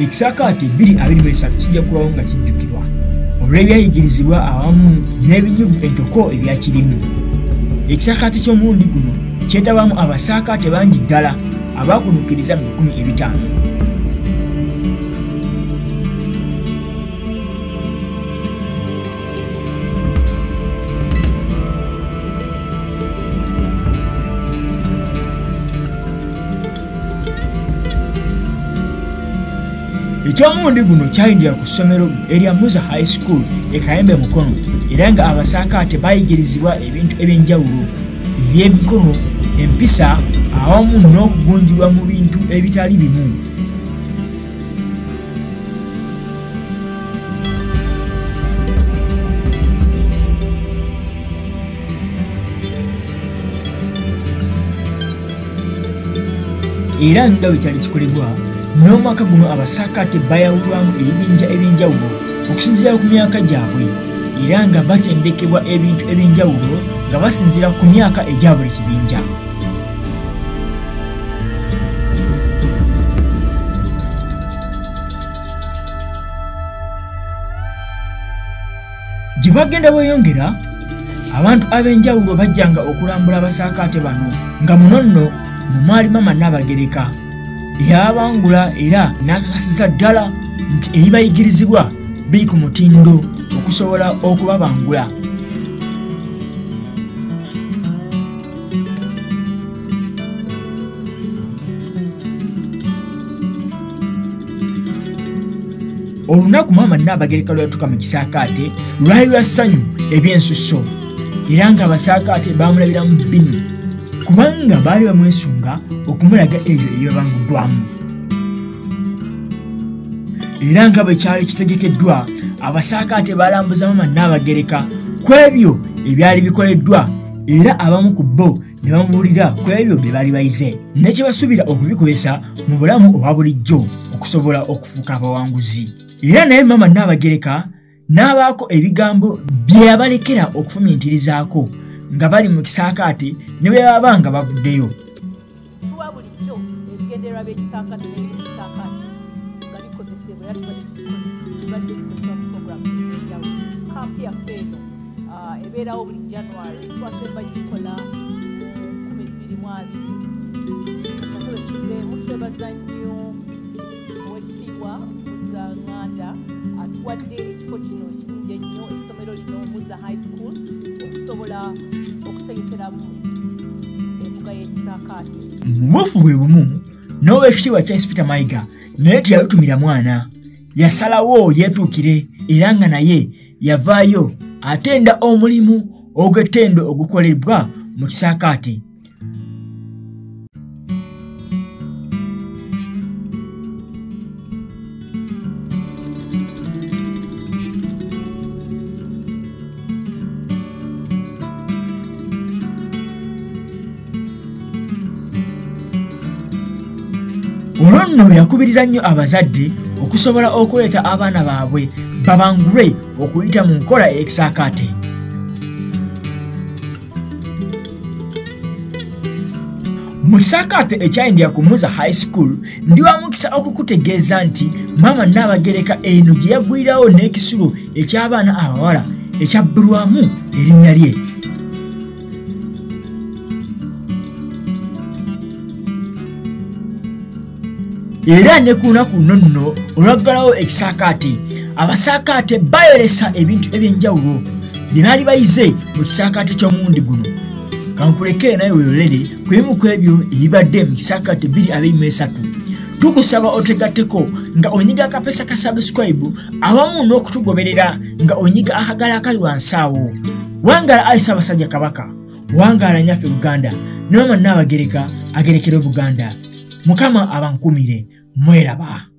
Ekisaakaate 2023 kijja kulwawo nga kijjukirwa olw'ebyayigirizibwa awamu n'ebinyuvu entoko ebyakirimu. Ekisaakaate ky'omulundi guno kyetabamu abasaakaate bangi ddala abaakunukkiriza mu 50. Eky'omulundi guno kyayindira ku ssomero erya Muza High School e Kayembe Mukono, era nga abasaakaate bayigirizibwa ebintu eby'enjawulo eby'emikono, empisa awamu n'okugunjulwa mu bintu ebitali bimu. Era nga bwe kyali kikolebwa n'omwaka guno, abasaakaate bayawulwamu ebibinja eby'enjawulo okusinziira ku myaka gyabwe, era nga batendekebwa ebintu eby'enjawulo nga basinziira ku myaka egya buli kibinja. Gye bagenda beeyongera, abantu ab'enjawulo bajjanga okulambula abasaakaate bano, nga muno nno mu mwali Maama Nnaabagereka yabangula era n'akakasiza ddala nti ebibayigirizibwa biri ku mutindo okusobola okubabangula. Olunaku Maama Nnaabagereka lwe yatuuka mu kisaakaate lwali lwa ssanyu eby'ensusso, era ng'abasaakaate baamulabiramu binu kubanga baali bamwesunga okumulaga ebyo ebibabanguddwamu. Era nga bwe kyali kitegekeddwa, abasaakaate balambuza Maama Nnaabagereka ku ebyo ebyali bikoleddwa, era abamu ku bo ne bamubuulira ku ebyo bye baali bayize ne kye basuubira okubikozesa mu bulamu obwa bulijjo okusobola okufuuka abawanguzi. Era naye Maama Nnaabagereka n'abaako ebigambo bye yabalekera okufumiitirizaako nga bali mu kisaakaate ne bwe baba nga bavuddeyo. Tuwa bulijjo ebigendererwa by'ekisaakaate n'ebiri mu kisaakaate nga bikozesebwa, era tubadde tukozesa mu puroguramu ez'enjawulo. Kampu yaffe eno ebeerawo buli January, twasemba gikola 2020. Kati ate bwe tuzzeemu, twebaza nnyo Oweekitiibwa Musa Nganda atuwadde ekifo kino ekirungi ennyo, essomero lino Muza High School, okusobola okutegekeramu embuga y'ekisaakaate. Mu buufu bwe bumu n'Oweekitiibwa Charles Peter Mayiga naye teyalutumira mwana, yasalawo yeetuukire, era nga naye yavaayo atenda omulimu ogw'ettendo ogukolebwa mu kisaakaate. Olwo nno yakubiriza nnyo abazadde okusobola okuleeta abaana baabwe babangulwe okuyita mu nkola ey'ekisaakaate. Mu kisaakaate ekyayindira ku Muza High School, ndi wa mukisa okukutegeeza nti Maama Nnaabagereka eno gye yaggulirawo n'ekisulo eky'abaana abawala ekyabbulwamu erinnya lye. Era ne ku lunaku luno nno olwaggalawo ekisaakaate, abasaakaate bayolesa ebintu eby'enjawulo bye baali bayize mu kisaakaate ky'omulundi guno. Kankuleke naye weeyolere ku bimu ku ebyo ebibadde mu kisaakaate 2023. Tukusaba otegatteko nga onyiga akapesa ka subscribe awamu n'okutugoberera nga onyiga akagala akali wansi awo. Wangaala ayi Ssaabasajja Kabaka, wangaala nnyaffe Buganda, ne Maama Nnaabagereka agerekere Buganda. Mukama abankumire, mweraba.